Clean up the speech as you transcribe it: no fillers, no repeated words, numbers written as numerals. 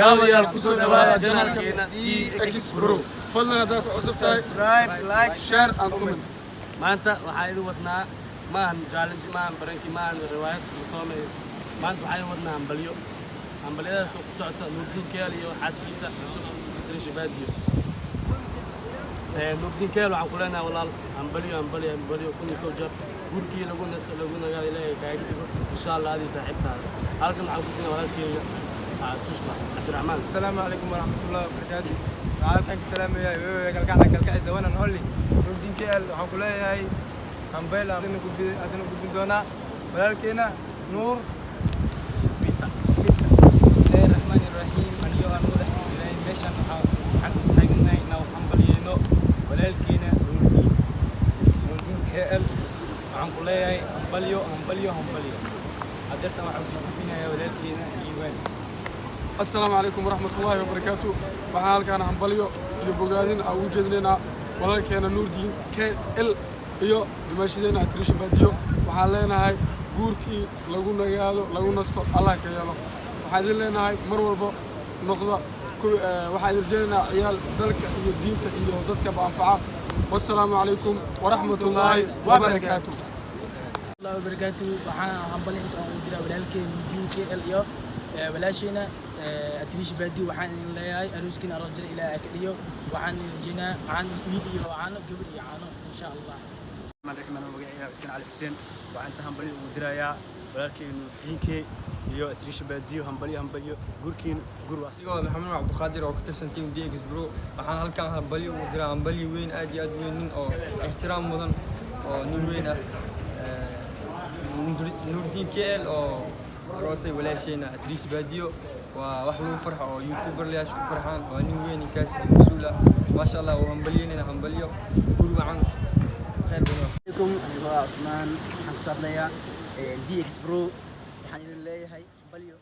Daawadayaal, kusoo dhawaada channelkeena DX Bro. Fadlan haddaad ku cusub tahay, subscribe, like, share and comment. Maanta waxaa idin wadnaa, maahan challenge, maahan prank-i, maahan riwaayad masoome. Maanta waxaa idin wadnaa hambalyo, hambalyadaas oo ku socota Nuurdiin Keel iyo xaaskiisa cusub, Trisha Baadiyo. Nuurdiin Keel, waxaan ku leenahay, walaal, hambalyo, hambalyo, hambalyo 1001 jeer. Guurkii lagu nasto, lagu nagaado, Ilaahay kaaga dhigo, insha Allah, adii saaxiibtaada. Halkan waxaan ku dinaa walaalkeyga Tushka Cabdiraxmaan. Asalaamu calaykum waraxmatullahi wabarakaatu. Waxaan halkan ka salaamayaa wewe kalkacal kalkacis, the one and only Nuurdiin KL. Waxaan ku leeyahay hambeel adina gudbin doonaa walaalkeena Nuur. Fita. Bismillahi raxmaani raxiim. Anigoo aan Nuur Axmed Ibraahim, meeshan waxaan u taaganahay inaan hambalyeeno walaalkeena Nuurdiin, Nuurdiin KL. Waxaan ku leeyahay hambalyo, hambalyo, hambalyo. Hadeertan waxaan soo gudbinayaa walaalkeena Liibaan. Assalaamu calaykum waraxmatullaahi wabarakaatu. Waxaan halkaan hambalyo iyo bogaadin aan ugu jeedinaynaa walaalkeena Nuurdiin KL iyo dumaashadeena Trisha Baadiyo. Waxaan leenahay, guurkii lagu nagaado, lagu nasto, Allah ka yeelo. Waxaan idin leenahay, mar walba noqda waxaan idin rajaynaynaa ciyaal dalka iyo diinta iyo dadkaba anfaca. Wassalaamu calaykum waraxmatullaahi wabarakaatu. Allah wabarakaatu. Waxaan hambali inta aan u diraa walaalkeen Nuurdiin KL iyo walaasheena Atriish Baadi. Waxaan idin leeyahay, arooskiina aroos jir Ilaahay ka dhiyo. Waxaan idin rajeynaa waxaan wiil iyo caano, gabar iyo caano, insha Allah. Raxmaan, magaciisa Xuseen Cali Xuseen. Waxaan inta hambalyo ugu dirayaa walaalkay Nuurdiinkey iyo Atriisha Baadiyo. Hambalyo, hambalyo, guurkiina gur waa Asigoo Maxamed Cabdiqaadir oo ka tirsan team DX Bro, waxaan halkan hambalyo ugu diraa, hambalyo weyn, aad iyo aad weyn, nin oo ixtiraam mudan oo nin weyn ah, Nuurdiin KL oo aroosay walaasheena Atriish Baadiyo. Waa wax lagu farxo oo youtuberlayaasha ku farxaan. Waa nin weyn ninkaas oo mas-uul ah, maasha Allah. Waa hambalyeynayna, hambalyo, guur wacan, khayr badan. Alaikum, anigoo ah Cusmaan, waxaan kusoo hadlayaa DX Bro. Waxaan idin leeyahay hambalyo.